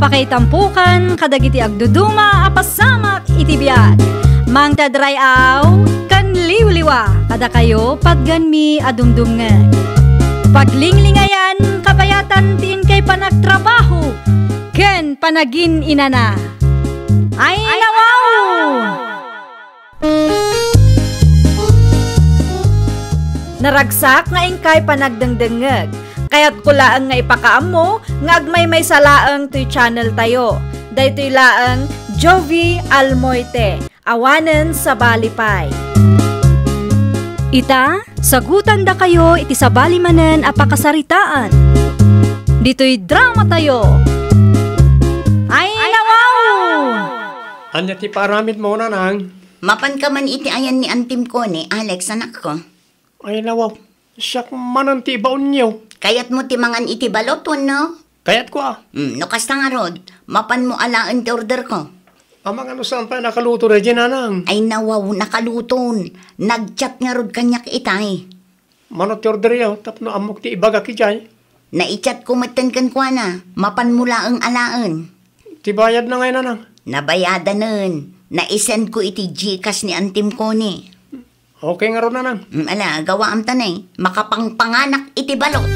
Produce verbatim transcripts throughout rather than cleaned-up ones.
Pakaitampokan kadagiti agduduma a pasamak iti biag. Mangted ray-aw ken liwliwa kadakayo patgenmi a dumdumngeg. Paglinglingayan, kabayatan ti inkay panagtrabaho ken panagin-inana. Ay, nawaw! Naragsak nga inkay panagdengdengngeg. Kayatko laeng nga ipakaammo nga agmaymaysa laeng toy channel tayo. Daytoy laeng Jovie Almoite, awanen sabali pay. Ita, sagutandakayo iti sabali manen a pakasaritaan. Ditoy drama tayo. Ay, nawaw! Ania ti paaramidmo, nanang? Mapanka man iti ayan ni Antim Connie, Alex, anakko. Ay, nawaw. Siak manen ti ibaonyo. Kayatmo ti mangan iti balot wenno? Kayatko a. Mm, no kasta ngarud, mapanmo alaen ti orderko. Amangan no saan pay nakaluto daydiay, nanang? Ay, nawaw, nakaluton. Nag-chat ngarud kaniak itay. Mano ti orderyo tapno ammok ti ibagak idiay? Naichatko metten kenkuana, mapanmo laeng alaen. Ti bayadna ngay, nanang? Nabayadanen. Naisendko iti Gcash ni Antim Connie. Okay ngarud, nanang. Mm, ala, gawaam ta ne. Makapangpanganak iti balot.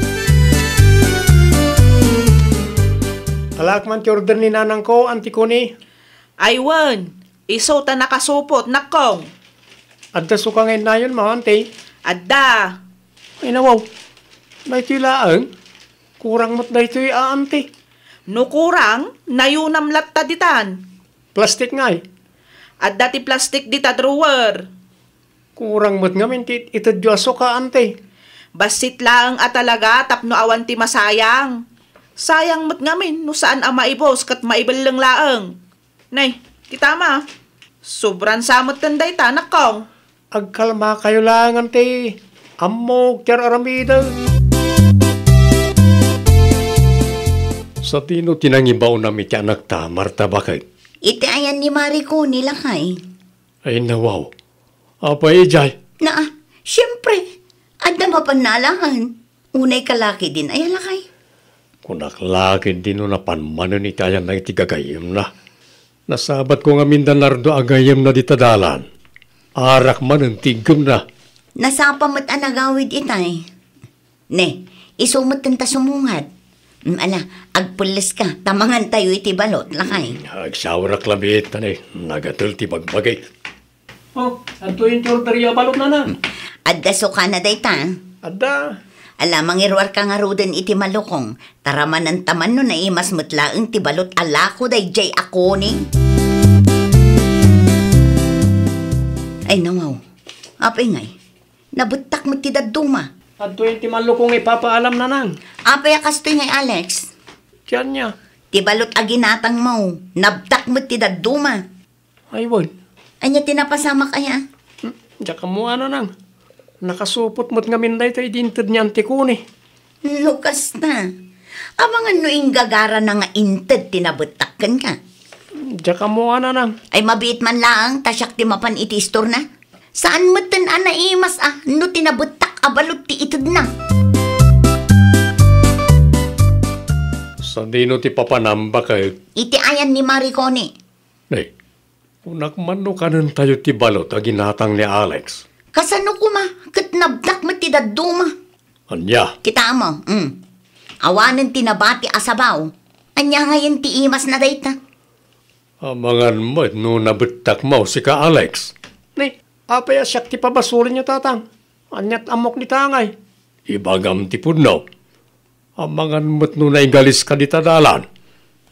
Alaak man ti order ni nanangko, Anti Connie. Ay wen, isu ta nakasupot, nakkong. Adda suka nga innayonmo, Anti? Adda. Ay, nawaw. Daytoy laeng. Kurang met daytoy a, Anti. No kurang, nayonam latta ditan. Plastik ngay? Adda ti plastik dita drawer. Kurang met ngamin ti itedyo a suka, Anti. Bassit laeng a talaga tapno awan ti masayang. Sayang met ngamin no saan a maibus ket maibelleng laeng. Nay, kitama. Sobran sa metten dayta, nakkong. Agkalmakayo laeng, Anti. Ammok ti ar-aramidek. Sadino ti nangibaonam iti anakta, Marta, baket? Iti ayan ni Marie Connie, lakay. Ay, nawaw. Apay idiay? Naa, siempre. Adda mapanna alaen. Unay ka la ketdin aya, lakay? Kunak la ketdi no napan manen iti ayanna iti gagayyemna. Nasabatko ngamin da Nardo a gayyemna dita dalan. Arak manen ti iggemna. Nasapa met a nagawid itay. Ne, isu metten ta sumungad. Mm, ala, agpelleska, ta mangantayo iti balot, lakay. Agsawrak labiit, ta ne, nagatel ti bagbagik. Oh, adtoy ti orderyo a balot, nanang? Adda sukana dayta? Adda. Ala, mangiruarka ngaruden iti malukong. Taramananta man no naimas met laeng ti balot a lako daydiay a Connie. Ay, nawaw. Apay ngay? Nabettak met ti dadduma. Adtoy ti malukong ipapaalam, nanang. Apay a kastoy ngay, Alex? Ti ania? Ti balot a ginatangmo. Nabtak met ti dadduma. Ay, wen. Ania ti napasamak aya? Hmm, diak ammo a, nanang. Nakasupot met ngamin dayta idi inted ni Anti Connie. No kasta, amangan no inggagarana nga inted ti nabettak kenka. Diak ammo a, nanang. Ay, mabiit man laeng ta siak ti mapan iti istorna. Saan metten a naimas a no ti nabettak a balot ti itedna. Sadino ti papanam, baket? Iti ayan ni Marie Connie. Nay, kunak man no kanentayo ti balot a ginatang ni Alex. Kasano koma ket nabtak met ti dadduma? Ania? Kitaem, mm. Awanen ti nabati a sabaw. Ania ngayen ti imasna dayta? Amangan met no nabettakmo, sika, Alex. Ni, apay a siak ti pabasolenyo, tatang? Aniat ammok dita ngay? Ibagam ti pudno. Amangan met no naigaliska dita dalan.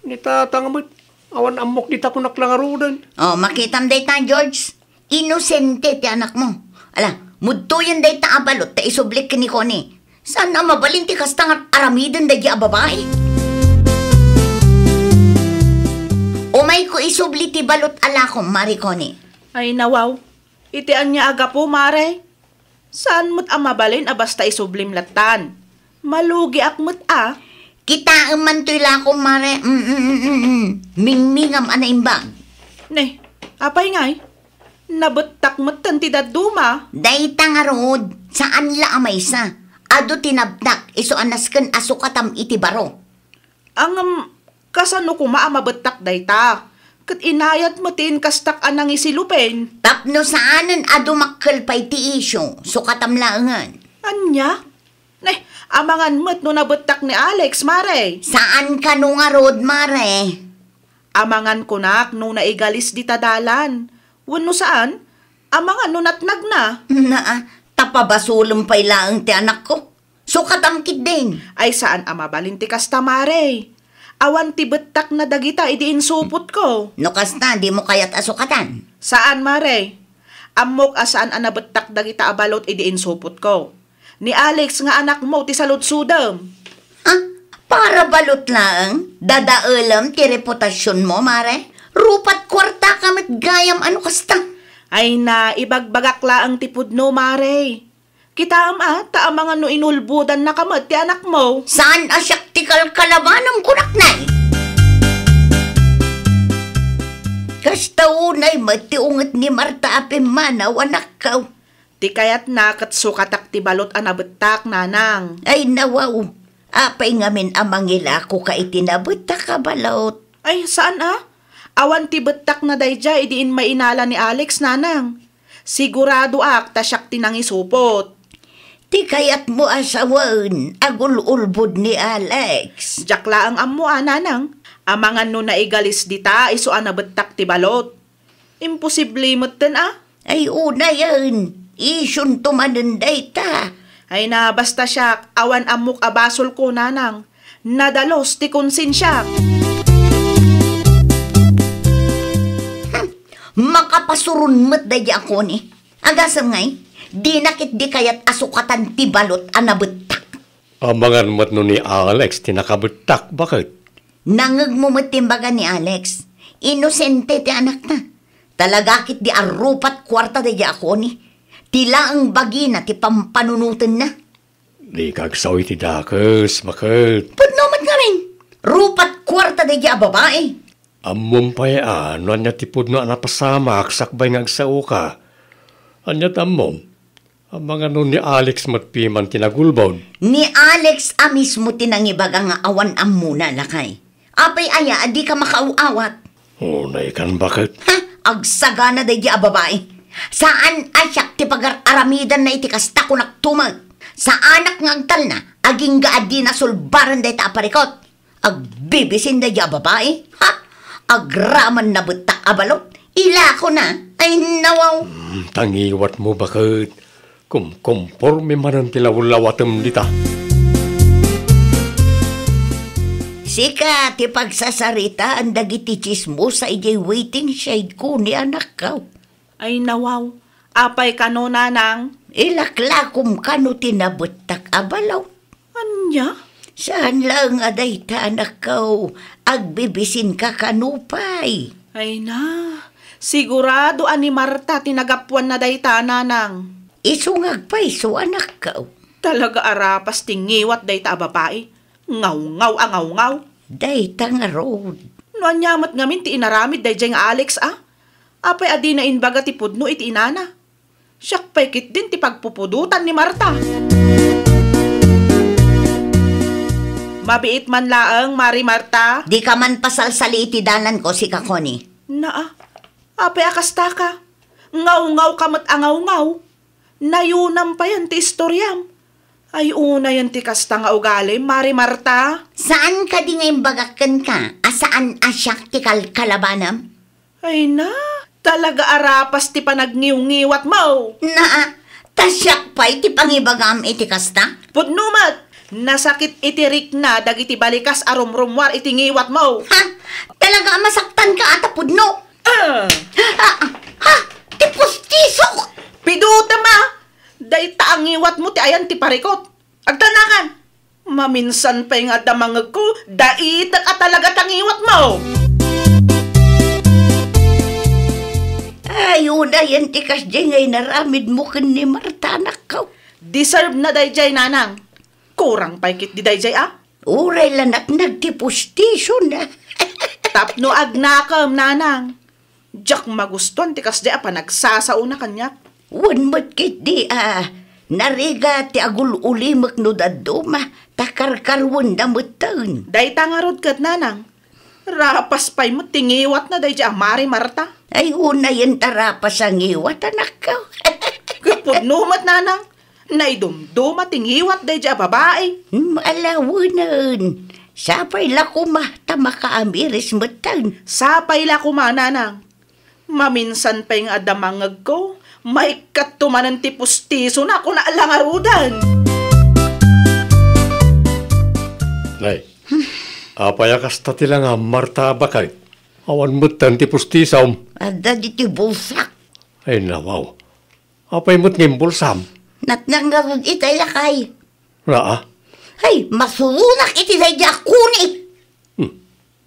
Ni tatang met, awan ammok dita, kunak la ngaruden. Oh, makitam dayta, George. Inosente ti anakmo. Ala, mudtoyen dayta a balot ta isublik ken ni Connie. Saan a mabalin ti kasta nga aramiden daydi a babai? Umayko isubli ti balot a lakom, Marie Connie. Ay, nawaw. Iti ania a gapu, Mare? Saan met a mabalin a basta isublim lattan. Malugiak met a. Kitaem man toy lakom, Mare. Mm, mm, mm, mm, mm. Mingmingam a naimbag. Ne, apay ngay? Nabettak metten ti dadduma. Dayta ngarud, saan la a maysa. Adu ti nabtak, isu a nasken a sukatam iti baro. Ngem, Kasano koma a mabettak dayta? Ket inayat met ti inkastak a nangisilupen. Tapno saanen a dumakkel pay ti isyu, sukatam laengen. Ania? Nay, amangan met no nabettak ni Alex, Mare. Saan kano ngarud, Mare? Amangan kunak no naigalis dita dalan. Wenno saan, amangan no natnagna. Naa, ta pabasolem pay laeng ti anakko. Sukatam ketdin. Ay, saan a mabalin ti kasta, Mare. Awan ti bettakna dagita idi insupotko. No kasta, dimo kayat a sukatan? Saan, Mare. Ammok a saan a nabettak dagita a balot idi insupotko. Ni Alex nga anakmo ti saludsodem. Ah, para balot laeng, dadaelem ti reputasionmo, Mare? Rupat kuartaka met gayam a no kasta. Ay na, ibagbagak laeng ti pudno, Mare. Kitaem a, ta amangan no inulbodannaka met ti anakmo. Saan a siak ti kalkalabanem, kunak nay. Kasta unay met ti unget ni Marta a pimmanaw, anakko. Ti kayatna ket sukatak ti balot a nabettak, nanang. Ay, nawaw. Apay ngamin a mangilakoka iti nabettak a balot? Ay, saan a? Awan ti bettakna daydiay idi immainala ni Alex, nanang. Siguradoak ta siak ti nangisupot. Ti kayatmo a sawen, agul-ulbod ni Alex. Diak laeng ammo a, nanang. Amangan no naigalis dita, isu a nabettak ti balot. Imposible metten a. Ay, unayen, isyunto manen dayta. Ay na, basta siak, awan ammok a basolko, nanang. Nadalus ti konsensiak. Hmm, makapasuron met daydi a koni. Agasem ngay, dina ketdi kayat a sukatan ti balot a nabettak. Amangan met no ni Alex ti nakabettak, baket? Nangngegmo met ti imbaga ni Alex. Inosente ti anakna. Talaga ketdi a rupat kuarta daydi a koni. Ti laeng bagina ti pampanunotenna. Dika agsao iti dakes, baket. Pudno met ngamin. Rupat kuarta daydi a babai. Ammom pay a no ania ti pudno a napasamak sakbay nga agsaoka. Ania ti ammom? Amangan no ni Alex met piman ti nagulbod. Ni Alex a mismo ti nangibaga nga awan ammona, lakay. Apay aya a dika makaaw-awat? Unaykan, baket. Ha? Agsagana daydi a babai. Saan a siak ti pagar-aramidanna iti kasta, kunak tumet. Saanak nga agtalna, agingga a dina sulbaren dayta a parikot. Agbibisin daydi a babai. Ha? Agraman nabettak a balot. Ilakona. Ay, nawaw. Hmm, ta ngiwatmo, baket. Kumkomporme manen ti lawlawatem dita. Sika ti pagsasaritaan dagiti tsismosa idiay waiting shed ko ni anakko. Ay, nawaw. Apay kano, nanang? Ilaklakom kano ti nabettak a balot. Ania? Saan laeng a dayta, anakko. Agbibisinka kano pay. Ay na, sigurado a ni Marta ti nagapuanna dayta, nanang. Isu nga agpayso, anakko. Talaga a rapas ti ngiwat dayta a babai. Ngawngaw a ngawngaw. Dayta ngarud. No ania met ngamin ti inaramid daydiay nga Alex a? Apay a dina imbaga ti pudno iti inana? Siak pay ketdin ti pagpupudotan ni Marta. Mabiit man laeng, Mari Marta. Dika man pasalsali iti dalanko, sika koni. Naa, apay a kastaka? Ngawngaw ka met a ngawngaw. Nayunam payen ti istoriam. Ay, unayen ti kasta nga ugalim, Mari Marta. Saan kadi nga imbagak kenka a saan a siak ti kalkalabanem? Ay na, talaga a rapas ti panagniwngiwatmo. Naa, ta siak pay ti pangibagam iti kasta? Pudno met, nasakit iti rikna dagiti balikas a rumrummuar iti ngiwatmo. Ha? Talaga a masaktanka a ta pudno? Ah! Ah, ah, ti pustisok! Pidutem a! Dayta a ngiwatmo ti ayan ti parikot. Agtalnakan! Maminsan pay nga adda mangngegko, daitek a talaga ta ngiwatmo! Ay, unayen ti kasdiay nga inaramidmo ken ni Marta, anakko. Deserve na daydiay, nanang. Kurang pay ketdi daydiay, a? Uray la natnag ti pustisona. Tapno agnakem, nanang. Diak magustuan ti kasdiay a panagsasaona kaniak. Wen met ketdi a narigat ti agul-ulimek no dadduma, ta karkarwenda metten. Dayta ngarud ket, nanang, Rapas pay met ti ngiwatna daydi a Mari Marta. Ay, unayen ta rapas a ngiwat, anakko. Ket pudno met, nanang, naidumduma ti ngiwat daydi a babai. Hmm, alawenen. Sapay la koma ta makaamiris metten. Sapay la koma, nanang. Maminsan pay nga adda mangngegko, maikkat to manen ti pustisona, kuna la ngaruden. Nay, apay a kasta ti langam, Marta, baket? Awan metten ti pustisom. Adda ditoy bulsak. Ay, nawaw. Apay met nga imbulsam? Natnang ngarud itay, lakay. Naa? Ay, masuronak iti daydi a koni. Hmm.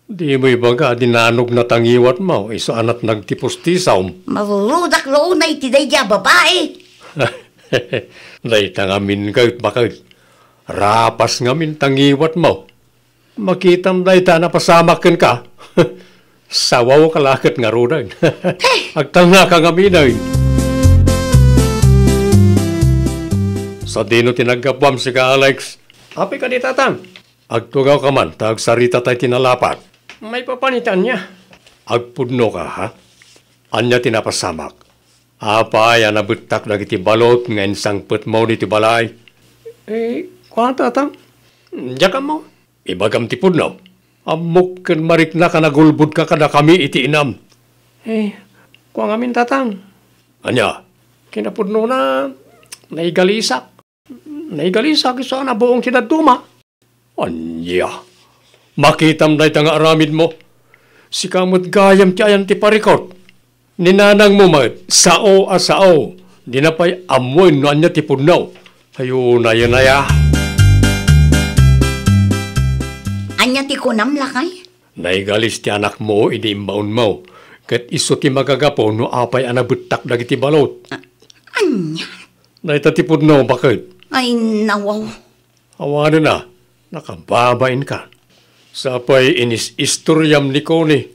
Dimo ibaga a dinanogna ta ngiwatmo, isu a natnag ti pustisom. Marurodak la unay iti daydi a babai. Dayta ngamin ket, baket. Rapas ngamin ta ngiwatmo. Makitam dayta a napasamak kenka. Sawawka la ket ngaruden. Agtalnaka ngaminen. Sadino ti naggapuam sika, Alex? Apay kadi, tatang? Agtugawka man ta agsaritata iti nalapat. Maipapan iti ania? Agpudnoka, ha? Ania ti napasamak? Apay a nabettak dagiti balot nga insangpetmo ditoy balay? Eh, kua, tatang? Diak ammo. Ibagam ti pudno. Ammok ken mariknak a nagulbodka kadakami iti inam. Eh, kua ngamin, tatang. Ania? Kinapudnona, naigalisak. Naigalisak isu a nabuong ti dadduma. Ania? Makitam dayta nga aramidmo? Sika met gayam ti ayan ti parikut. Ni nanangmo met, sao a sao. Dina pay ammoen no ania ti pudno. Ay, unayen aya. Ania ti kunam, lakay? Naigalis ti anakmo idi imbaonmo, ket isu ti magagapu no apay a nabettak dagiti balot. A-, ania? Dayta ti pudno, baket. Ay, nawaw. Awanen a, nakababainka. Sapay inis-istoriam ni Connie.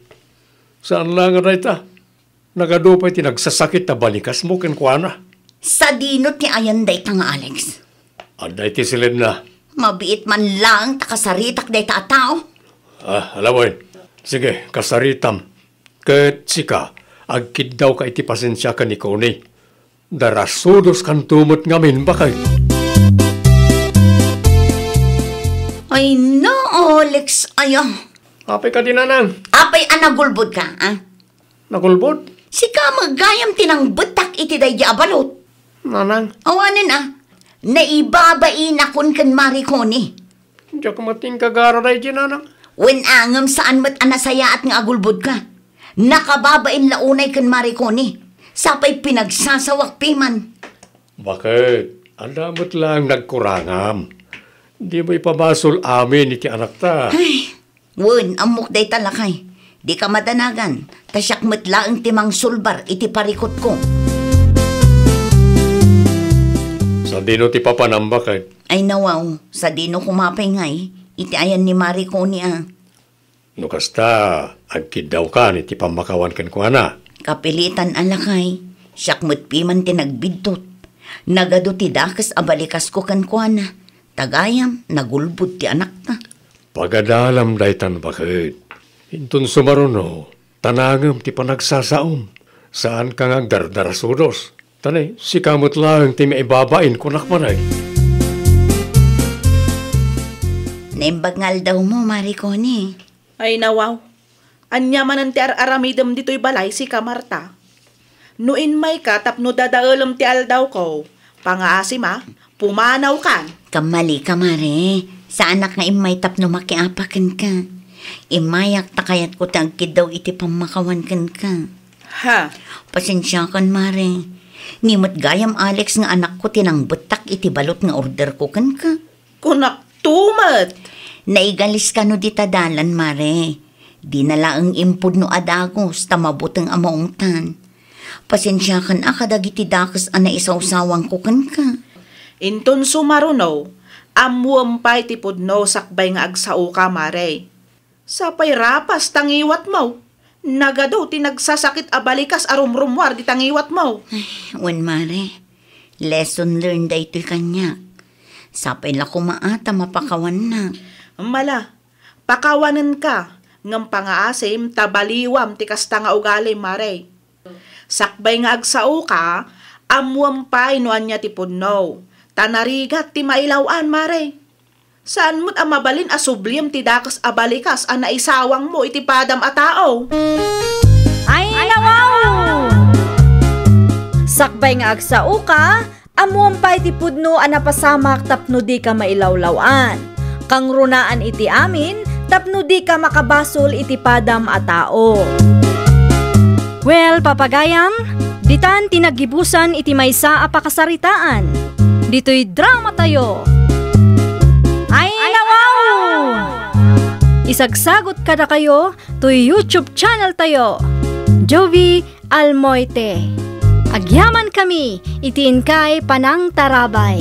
Saan la nga dayta. Nagadu pay ti nagsasakit a balikasmo kenkuana. Sadino ti ayan dayta nga Alex? Adda iti silenna. Mabiit man laeng ta kasaritak dayta a tao. Ah, alawen. Sige, kasaritam. Ket sika, agkiddawka iti pasensiakan ni Connie. Darasudoskanto met ngamin, baket. Ay, no, Alex, aya. Apay kadi, nanang? Apay a nagulbodka, a? Nagulbod? Sika met gayam ti nangbettak iti daydi a balot. Nanang? Awanen a, naibabainakon ken Mari Connie. Diak met inkagara daydi, nanang. Wen a ngem saan met a nasayaat nga agulbodka. Nakababain la unay ken Mari Connie. Sapay pinagsasawak piman. Baket, adda met laeng nagkurangam. Dimo ipabasol amin iti anakta. Ay, wen, ammok dayta, lakay. Dika madanagan, ta siak met laeng ti mangsulbar iti parikutko. Sadino ti papanam, baket? Ay, nawaw, sadino koma pay ngay, iti ayan ni Mari Connie a. No kasta, agkiddawkan iti pammakawan kenkuana. Kapilitan a, lakay, siak met piman ti nagbiddut. Nagadu ti dakes a balikasko kenkuana. Ta gayam, nagulbod ti anakta. Pagadalam daytan, baket. Inton sumaruno, tanangem ti panagsasaom. Saanka nga agdardarasudos. Ta ne, sika met laeng ti maibabain, kunak manen. Naimbag nga aldawmo, Mari Connie. Ay, nawaw. Ania manen ti ar-aramidem ditoy balay, sika, Marta? No immayka tapno dadaelem ti aldawko, pangasim a, pumanawkan. Kammalika, Mare. Saanak nga immay tapno makiapa kenka. Immayak ta kayatko ti agkiddaw iti pammakawan kenka. Ha? Pasensiakan, Mare. Ni met gayam, Alex, nga anakko ti nangbettak iti balot nga orderko kenka. Kunakto met. Naigalis kano dita dalan, Mare. Dina laeng impudno a dagus ta mabuteng a maungtan. Pasensiakan a kadagiti dakes a naisawsawanko kenka. Inton sumaruno, ammoem pay ti pudno sakbay nga agsaoka, Mare. Sapay rapas ta ngiwatmo. Nagadu ti nagsasakit a balikas a rumrumuar dita ngiwatmo. Ay, wen, Mare. Lesson learned daytoy kaniak. Sapay la koma a ta mapakawannak. Mala, pakawanenka. Ngem pangaasim ta baliwam ti kasta nga ugalim, Mare. Sakbay nga agsaoka, ammoam pay no ania ti pudno. Ta narigat ti mailaw-an, Mare. Saan met a mabalin a subliem ti dakes a balikas a naisawangmo iti padam a tao. Ay, nawaw! Sakbay nga agsaoka, ammoam pay ti pudno a napasamak tapno dika mailawlaw-an. Kangrunaan iti amin tapno dika makabasol iti padam a tao. Well, papagayam, ditan ti naggibusan iti maysa a pakasaritaan. Ditoy drama tayo. Ay, nawaw! Isagsagot kadakayo toy YouTube channel tayo, Jovi Almoite. Agyaman kami iti inkay panangtarabay.